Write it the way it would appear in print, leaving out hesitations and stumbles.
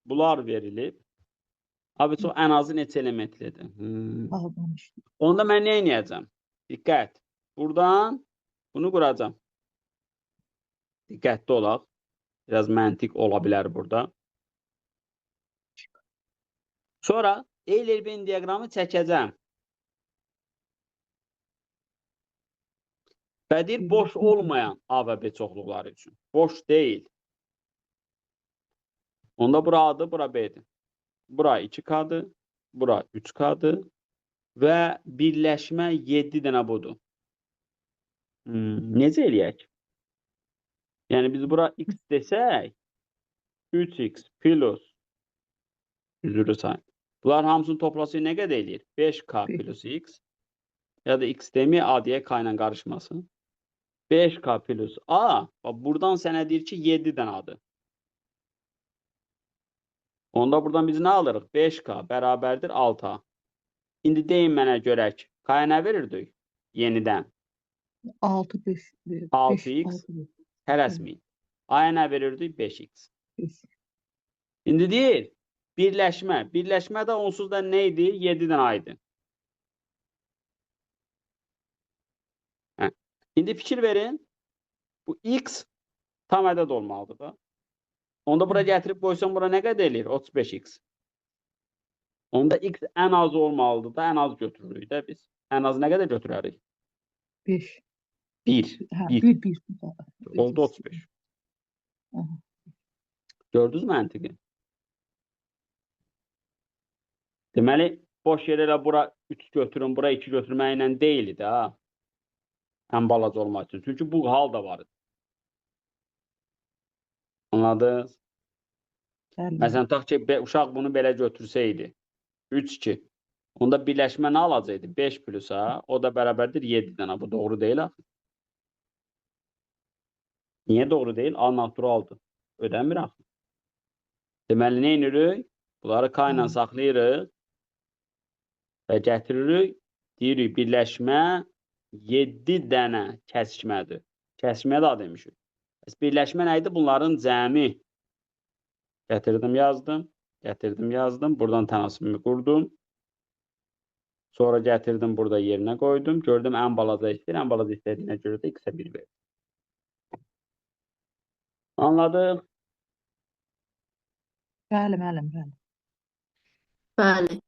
Bunlar verilib. A və çox ən azı neçə elementlidir? Onda mən nə edəcəm? Diqqət. Buradan bunu quracağam. Diqqətli olaq. Biraz məntiq ola bilər burada. Sonra Euler-Venn diaqramı çəkəcəm. Və deyir, boş olmayan A və B çoxluqları üçün. Boş deyil. Onda bura A-dır, bura B-dir. Bura 2K-dır, bura 3K-dır və birləşmə 7 dənə budur. Necə eləyək? Yəni, biz bura x desək, 3x plus, üzrü sayın. Bunlar hamısını toplası nə qədər eləyir? 5K plus x ya da x deməyə A deyə K ilə qarışmasın. 5K plus A, bax, buradan sənə deyir ki, 7 dənə adır. Onda buradan biz nə alırıq? 5K bərabərdir 6A. İndi deyin mənə görək, K-ya nə verirdik? Yenidən. 6, 5, 6x. Tələsməyin. A-ya nə verirdik? 5x. 5. İndi deyir, birləşmə. Birləşmə də onsuz da nə idi? 7 dənə A idi. Hə. İndi fikir verin. Bu x tam ədəd olmalıdır da. Onda bura gətirib qoysam, bura nə qədər eləyir? 35x. Onda x ən az olmalıdır da, ən az götürürük də biz. Ən az nə qədər götürərik? 5. 1. Hə, 1. 1, 1. Oldu 35. Aha. Gördünüz məntiqi? Deməli, boş yerə elə bura 3 götürün, bura 2 götürməklə deyil idi, ha. Ən balaca olmaq üçün. Çünki bu hal da var idi. Anladınız? Bəli. Məsələn, tutaq ki, uşaq bunu belə götürsəydi, 3, 2. Onda birləşmə nə alacaqdı? 5 plus A, o da bərabərdir 7 dənə. Bu doğru deyil axı. Niyə doğru deyil? A naturaldır. Ödəmir axı. Deməli, nə edirik? Bunları K ilə saxlayırıq və gətiririk. Deyirik, birləşmə 7 dənə kəsişmədir. Kəsişməyə də demişik. Bəs birləşmə nə idi? Bunların cəmi. Gətirdim, yazdım. Gətirdim, yazdım. Buradan tənasibimi qurdum. Sonra gətirdim, burada yerinə qoydum. Gördüm, ən balaca istəyir. Ən balaca istədiyinə görə də x-ə 1 verdim. Anladıq? Bəli, müəllim, bəli. Bəli.